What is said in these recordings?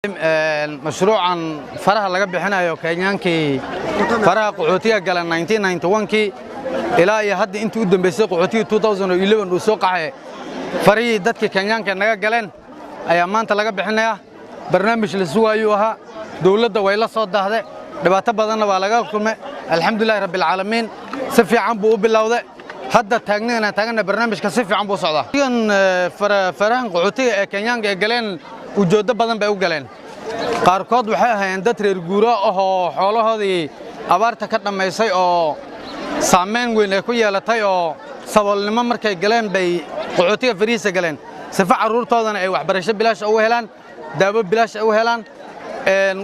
Mashruucan faraha laga bixinayo Kenyaankii faraha qaxootiga gala 1991kii ilaa iyo hadda intii u dambaysay qaxootigii 2011 uu soo qaxay, farihii dadkii Kenyaanka naga galeen ayaa maanta laga bixinayaa. Barnaamij la sugaayuu ahaa. Dowladda way la soo daahde, dhibaato badanna waa laga kulmay. Alxamdulilahi rabbilcaalamiin, si fiican buu u bilowday. Hadda taagna taagana barnaamijka si fiican buu u socdaa. Farahan qaxootiga ee Kenyaanka ee galeen ujooddo badan bay u galeen. Qaarkood waxay ahaayeen dad reer guuro ahoo xoolahoodii abaarta ka dhammaysay oo saamayn weyn ay ku yeelatay, oo saboolnimo markay galeen bay qaxootiga farihiisa galeen, sifa carruurtoodana ay waxbarasho bilaash ugu helaan, daawo bilaash ay u helaan,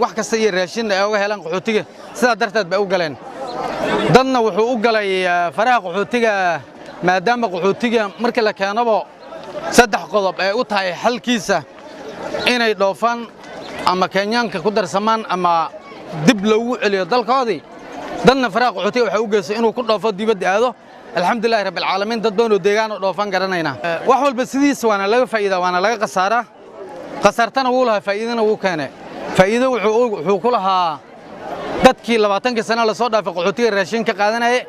wax kasta iyo raashinna ay uga helaan qaxootiga. Sidaa darteed bay u galeen. Dadna wuxuu u galay faraha qaxootiga maadaama qaxootiga markii la keenabo saddex qodob ay u tahay xalkiisa: inay dhoofaan ama Kenyaanka ku darsamaan ama dib loogu celiyo dalkoodii. Dadna faraha qaxootiga waxay u geysay inuu ku dhoofo, dibadda aado. Alxamdulillahi rabbilcaalamiin, dad badan oo deegaan oo dhoofaan garanaynaa. Wax walba sidiisa waana laga faa'iidaa, waana laga khasaaraa. Khasaartana wuu lahaa, faa'iidana wuu keenay. Faa'iido wuxuu ku lahaa dadkii 20kii sano lasoo dhaafay qaxootiga raashin ka qaadanaye,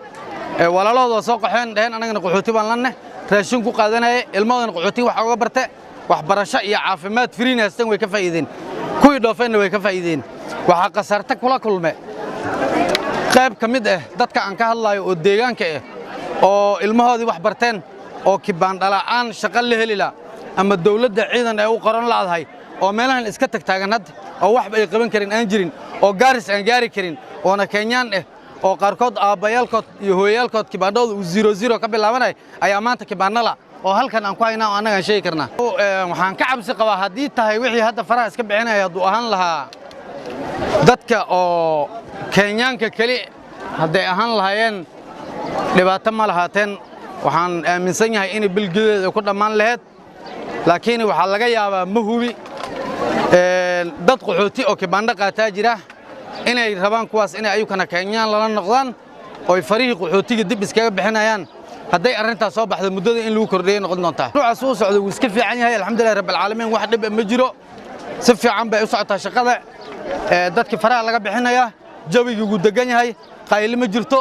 walaalahooda waa soo qaxeen, dheheen anagana qaxooti baan lanne, raashin ku qaadanaye, ilmahoodana qaxootiga wax uga barte, waxbarasho iyo caafimaad free haysteen, way ka faa'iideen. Kuwii dhoofeenna way ka faa'iideen. Waxaa khasaarta kula kulme qayb ka mid ah dadka aan ka hadlayo oo deegaanka ah oo ilmahoodii wax barteen oo kibaandhala'aan shaqo la heli la ama dawladda ciidan ay u qoran la'dahay, oo meelahan iska tagtaagan hadda oo waxba ay qaban karin aan jirin, oo Gaaris aan gaari karin, oona Kenyaan ah, oo qaarkood aabbayaalkood iyo hooyayaalkood kibaandhooda uu 00 ka bilaabanay ayaa maanta kibaandhala oo halkan aan ku haynaa oo annaga aan sheegi karnaa. Waxaan ka cabsi qabaa haddii tahay wixii hadda faraha iska bixinaya hadduu ahaan lahaa dadka oo Kenyaanka keli, hadday ahaan lahaayeen dhibaato ma lahaateen. Waxaan aaminsan yahay inay bilgedeeda ku dhammaan lahayd, laakiin waxaa laga yaabaa, ma hubi, dad qaxooti oo kibaandho qaataa jira inay rabaan kuwaas inay ayukana Kenyaan lala noqdaan ooy farihii qaxootiga dib iskaga bixinayaan. Hadday arrintaas soo baxdo, muddada in lagu kordhiyay noqon doontaa. Ruucaas uu socdo wuu iska fiican yahay, alxamdulillahi rabbil caalamiin, wax dhib ma jiro. Si fiican bay u socotaa shaqada. Dadkii faraha laga bixinayaa, jawigii wuu degan yahay, qayli ma jirto.